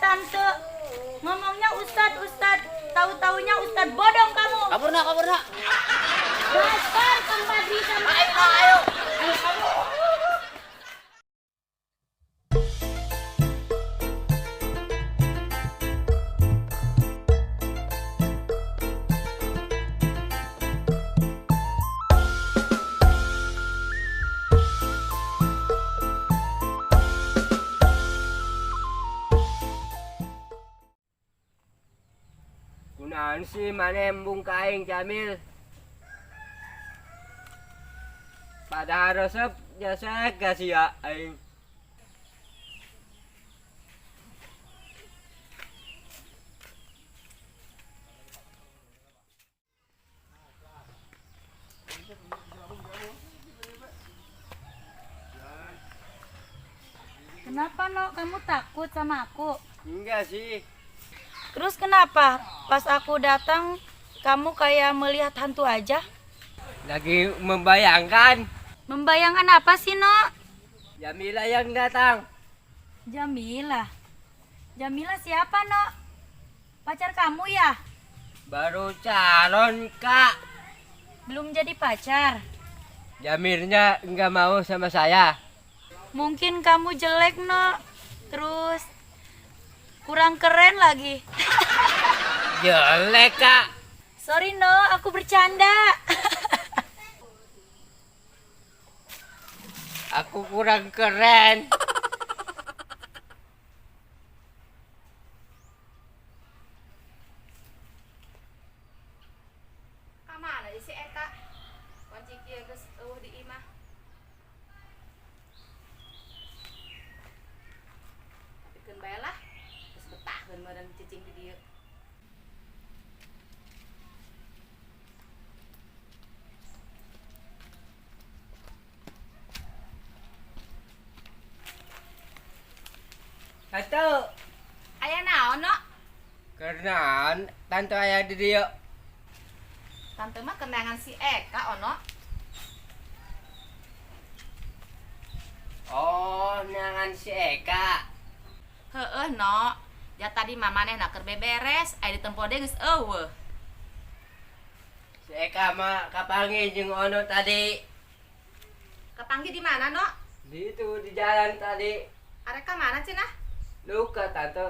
tante. Ngomongnya ustad, ustad. Tahu-taunya ustad bodong kamu. Kabur nak, kabur nak. Dasar Kang Badri sama Ayo, ayo. Ayo kamu. Kunaon sih maneh embung ka aing, Jamil? Padahal resep jasa kasih ya aing. Kenapa, No? Kamu takut sama aku? Enggak sih. Terus kenapa pas aku datang kamu kayak melihat hantu aja? Lagi membayangkan Membayangkan apa sih, No? Jamila yang datang. Jamila. Jamila siapa, No? Pacar kamu ya? Baru calon, Kak. Belum jadi pacar. Jamilnya enggak mau sama saya. Mungkin kamu jelek, No. Terus kurang keren lagi. Jelek, Kak. Sorry, No, aku bercanda. Aku kurang keren. Kamana si eta? Kunci kieu geus euweuh di imah. Tapi keun bae lah. Geus betahkeun meureun cicing di dieu. Tante, Aya naon, No? kenaon tante aya di dieu? Tante mah kenangan si Eka, Ono. Oh, neangan si Eka. Heeh, No. Ja tadi mah manehna keur beberes, aya ditempo deui geus euweuh. Si Eka mah kapanggih jeung Ono tadi. Kapanggih di mana, No? Di itu di jalan tadi. Arek ka mana cenah? Luka tante.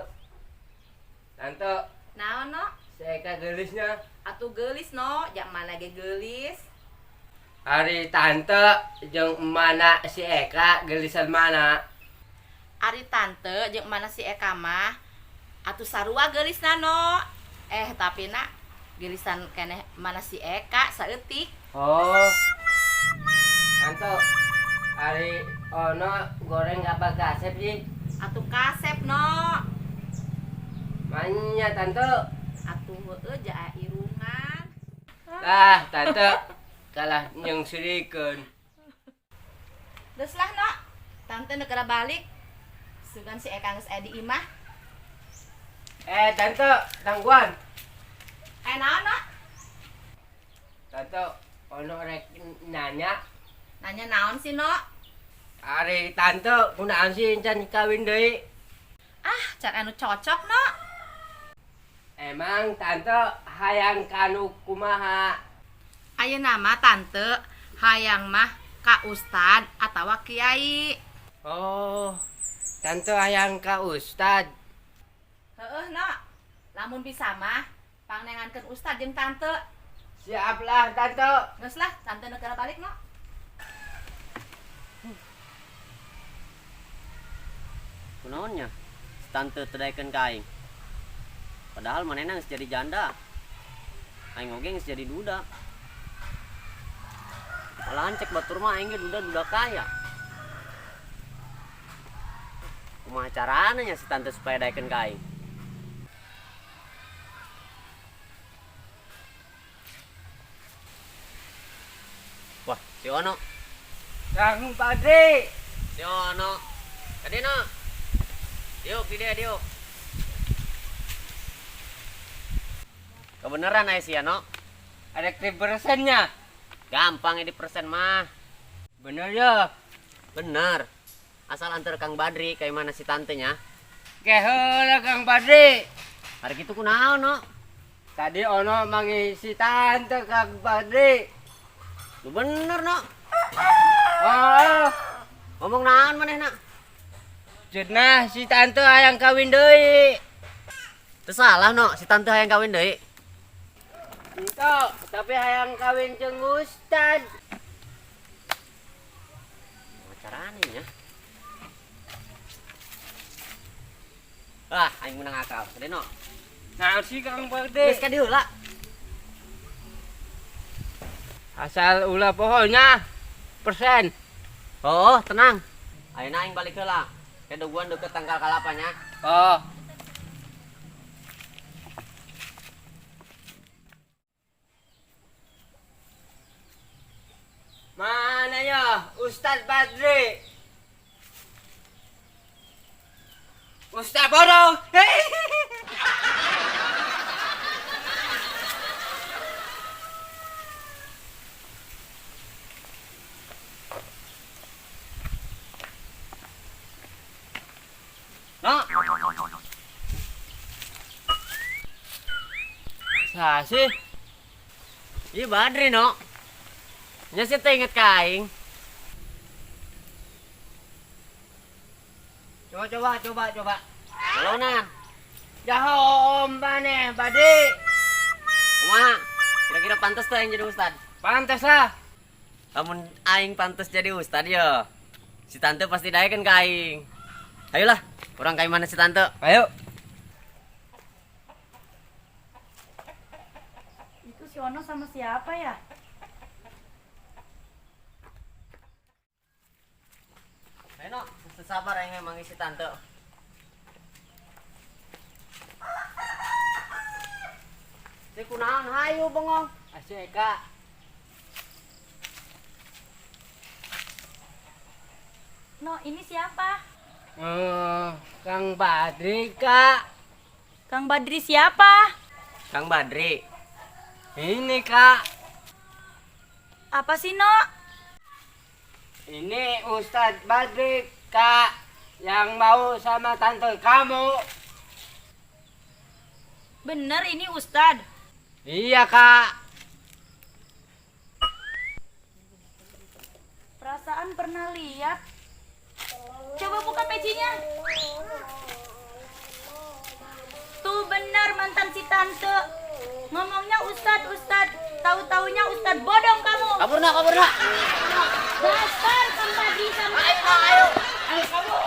Tante, Naon, No? si Eka geulisnya. Atuh geulis, No. Ja mana ge geulis. Ari tante jeung mana si Eka geulisan mana? Ari tante jeung mana si Eka mah atuh sarua geulisna, No. Tapi na geulisan keneh mana si Eka saeutik. Oh. Tante, ari Ono goreng apa kasep sih? Atuh kasep, No. Manya tante. Atuh heueuh ja irungan. Lah, tante kalah nyengsirikeun. Geus lah, No. Tante nu balik. Sugan si Eka geus aya di imah. Tante, tangguan. Naon, No? Tante, Ono rek nanya. Nanya naon sih, No? Ari tante kunaon sih encan kawin deui? Ah, can anu cocok, No. Emang tante hayang kanu kumaha? Ayeuna mah tante hayang mah ka ustad atawa kiai. Oh, tante hayang ka ustad. Heeh, No. Lamun bisa mah pangneangankeun ustad jeung tante. Siaplah tante. Geus lah, tante nu balik, No. Kunaonnya? Si tante teu daekeun ka aing. Padahal manehna geus jadi janda. Aing oge geus jadi duda. Malahan cek batur mah aing ge duda-duda kaya. Kumaha carana nya si tante supaya daekeun ka aing? Wah, si Ono. Kang Padri. Si Ono. Kadieu, No. Diuk di dieu, diuk. Kebeneran aya sia, No. Ada persennya. Gampang di persen mah. Bener ya? Bener. Asal antar Kang Badri kayak mana si tantenya. Keheula Kang Badri. Hari kitu kunaon, No? Tadi Ono mangisi tante Kang Badri. Lu bener, No. Oh, Ngomong naon manehna? cenah si tante hayang kawin deui. Teu salah, No, si tante hayang kawin deui. Ento, tapi hayang kawin jeung Ustad. Carane nya. Ah, aing menang akal. Gede, No. Nah, si Kang Badri. Geus ka dieu heula. Asal ulah pohonnya persen. Oh, tenang. Ayeuna aing balik heula. Keduguan deket tangkal kalapanya. Oh. Mana ya Ustadz Badri? Ustadz Borong. No. Sah sih? Iya Badri, No. Nya sih teu inget ka aing. Coba coba coba coba. Nalonan. Jaho om maneh Badri. Kumaha? Kira-kira pantas tuh aing jadi ustad? Pantas lah. Lamun aing pantas jadi ustad ya. Si tante pasti daekeun ka aing. Ayolah, urang ka imahna si tante. Ayo. Itu si Ono sama siapa ya? Ayo, No, sabar aing memang si tante. Si kunaon hayu bengong. Asik Kak. No, ini siapa? Oh, Kang Badri Kak. Kang Badri siapa? Kang Badri. Ini Kak. Apa sih, No? Ini Ustadz Badri Kak yang mau sama tante kamu. Bener ini Ustad. Iya Kak. Perasaan pernah lihat. Coba buka pecinya. Tuh benar mantan si tante. Ngomongnya Ustad, Ustad. Tahu-taunya Ustad bodong kamu. Kabur, No, kabur, No. Dasar Kang Badri sama Ayo, ayo. Ayo kamu.